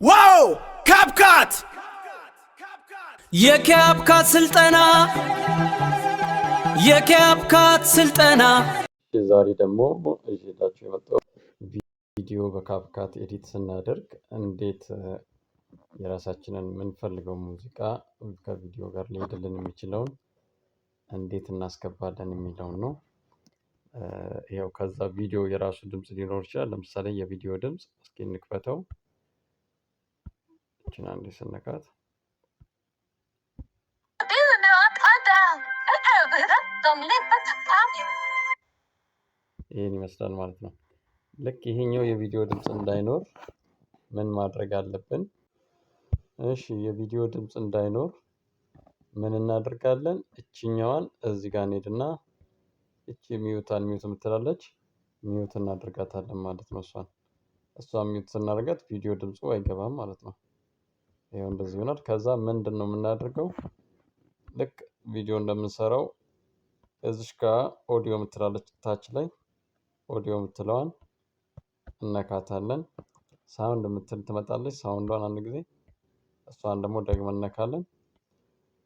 Wow, CapCut! የ CapCut ስልጠና፣ የ CapCut ስልጠና። ዛሬ ደግሞ ይዤላችሁ የመጣው ቪዲዮ በ CapCut edit ስናደርግ እንዴት የራሳችንን የምንፈልገው ሙዚቃ ከቪዲዮ ጋር ሊሄድልን የሚችለውን እንዴት እናስገባለን የሚለውን ነው። ያው ከዛ ቪዲዮ የራሱ ድምፅ ሊኖር ይችላል። ለምሳሌ የቪዲዮ ድምፅ እስኪ እንክፈተው። እችን አንዴ ስነካት ይህን ይመስላል ማለት ነው። ልክ ይሄኛው የቪዲዮ ድምፅ እንዳይኖር ምን ማድረግ አለብን? እሺ፣ የቪዲዮ ድምፅ እንዳይኖር ምን እናደርጋለን? እችኛዋን እዚህ ጋር እንሄድና እቺ mute unmute የምትላለች mute እናደርጋታለን ማለት ነው። እሷን mute ስናደርጋት ቪዲዮ ድምፁ አይገባም ማለት ነው። ይኸው እንደዚህ ይሆናል። ከዛ ምንድን ነው የምናደርገው? ልክ ቪዲዮ እንደምንሰራው እዚሽ ጋር ኦዲዮ የምትላለች ታች ላይ ኦዲዮ የምትለዋን እነካታለን። Sound የምትል ትመጣለች። Sound ዷን አንድ ጊዜ እሷን ደግሞ ደግመን እነካለን።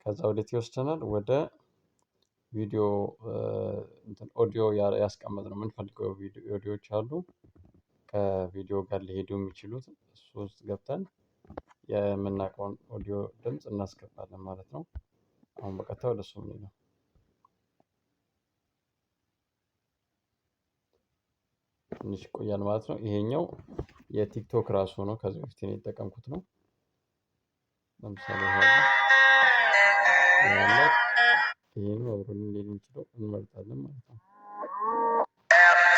ከዛ ወዴት ይወስደናል? ወደ ቪዲዮ ኦዲዮ ያስቀመጥነው የምንፈልገው ኦዲዮዎች አሉ። ከቪዲዮ ጋር ሊሄዱ የሚችሉት እሱ ውስጥ ገብተን የምናውቀውን ኦዲዮ ድምፅ እናስገባለን ማለት ነው። አሁን በቀጥታ ወደ እሱ ነው። ትንሽ ይቆያል ማለት ነው። ይሄኛው የ TikTok ራሱ ነው። ከዚህ በፊት እኔ የተጠቀምኩት ነው። ለምሳሌ ይሄ ነው አብሮ ሊሄድ የሚችለው እንመርጣለን ማለት ነው።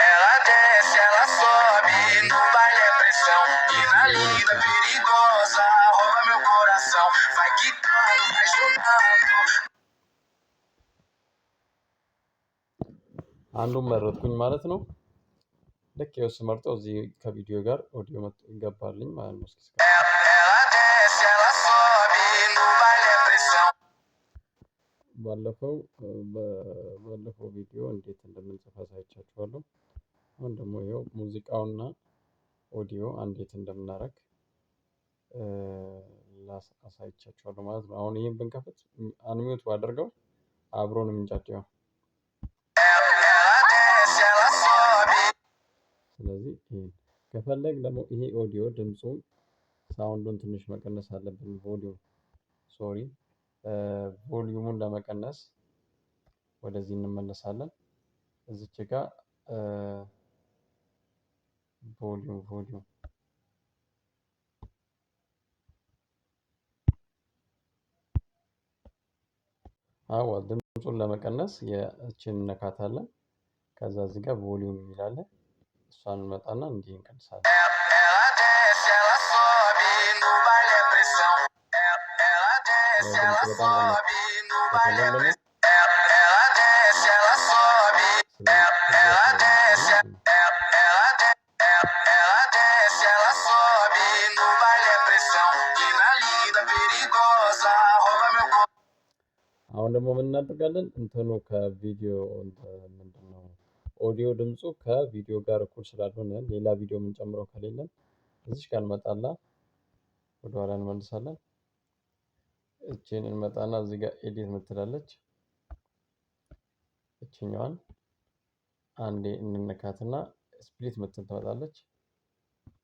Ela desce, ela sobe, no baile é pressão. E na linda perigosa, rouba meu coração. Vai quitando, vai jogando. አንዱን መረጥኩኝ ማለት ነው። ልክ ይኸው ስመርጠው እዚህ ከቪዲዮ ጋር ኦዲዮ ይገባልኝ ማለት ነው። እስኪ Ela desce, ela sobe, no baile é pressão. ባለፈው ቪዲዮ እንዴት እንደምንጽፍ አሳይቻችኋለሁ። አሁን ደግሞ ይኸው ሙዚቃውና ኦዲዮ እንዴት እንደምናደርግ አሳይቻችኋለሁ ማለት ነው። አሁን ይህን ብንከፍት unmute ባደርገው አብሮ ነው የሚንጫጫው። Ela desce, ela sobe. ስለዚህ ይሄን ከፈለግ ደግሞ ይሄ ኦዲዮ ድምፁ sound ኡን ትንሽ መቀነስ አለብን። Volume, sorry, volume ኡን ለመቀነስ ወደዚህ እንመለሳለን። እዚች ጋ volume አዎ ድምፁን ለመቀነስ የእችን እነካታለን። ከዛ እዚህ ጋር volume የሚል አለ። እሷን እንመጣና እንዲህ እንቀንሳለን። Ela desce, ela sobe, no baile é pressão. Ela desce, ela sobe, no baile é pressão. Ela desce, ela sobe. Ela desce, ela ela desce, ela sobe, no baile é pressão. E na linda perigosa, rouba meu አሁን ደግሞ ምን እናደርጋለን? እንትኑ ከቪዲዮ ምንድነው ኦዲዮ ድምፁ ከቪዲዮ ጋር እኩል ስላልሆነ ሌላ ቪዲዮ የምንጨምረው ከሌለን እዚች ጋር እንመጣና ወደኋላ እንመልሳለን። እቺን እንመጣና እዚህ ጋር edit ምትላለች እቺኛዋን አንዴ እንነካትና split ምትል ትመጣለች።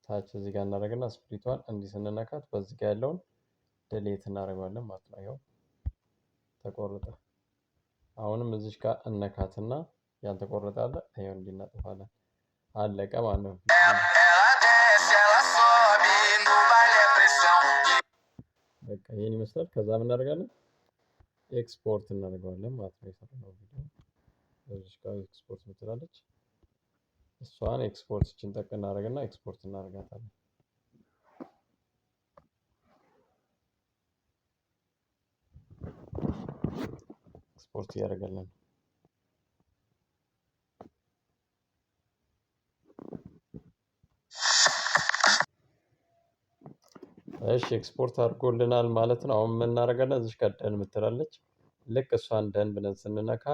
ታች እዚህ ጋር እናደርግና split ቷን እንዲህ ስንነካት በዚህ ጋር ያለውን delete እናደርገዋለን ማለት ነው። ይኸው ተቆረጠ። አሁንም እዚች ጋር እነካትና ያልተቆረጠ አለ፣ ይኸው እንዲህ እናጠፋለን። አለቀ ማለት ነው። Ela desce, ela sobe, no baile é pressão. በቃ ይሄን ይመስላል። ከዛ ምን እናደርጋለን? ኤክስፖርት እናደርገዋለን ማለት ነው። የሰራነው ቪዲዮ እዚች ጋር ኤክስፖርት ምትላለች። እሷን ኤክስፖርት እችን ጠቅ እናደርግና ኤክስፖርት እናደርጋታለን። ኤክስፖርት እያደረገልን ነው። እሺ ኤክስፖርት አድርጎልናል ማለት ነው። አሁን ምን እናደርጋለን? እዚች ጋር done የምትላለች ልክ እሷን done ብለን ስንነካ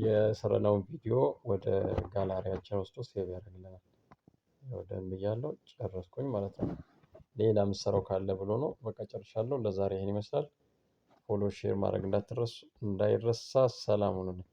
የሰራነውን ቪዲዮ ወደ ጋላሪያችን ወስዶ save ያደርግልናል። ያው done ብያለሁ ጨረስኩኝ ማለት ነው። ሌላ የምትሰራው ካለ ብሎ ነው። በቃ ጨርሻለሁ። ለዛሬ ይሄን ይመስላል። Follow share ማድረግ እንዳትረሱ እንዳይረሳ። ሰላም ሁኑልኝ።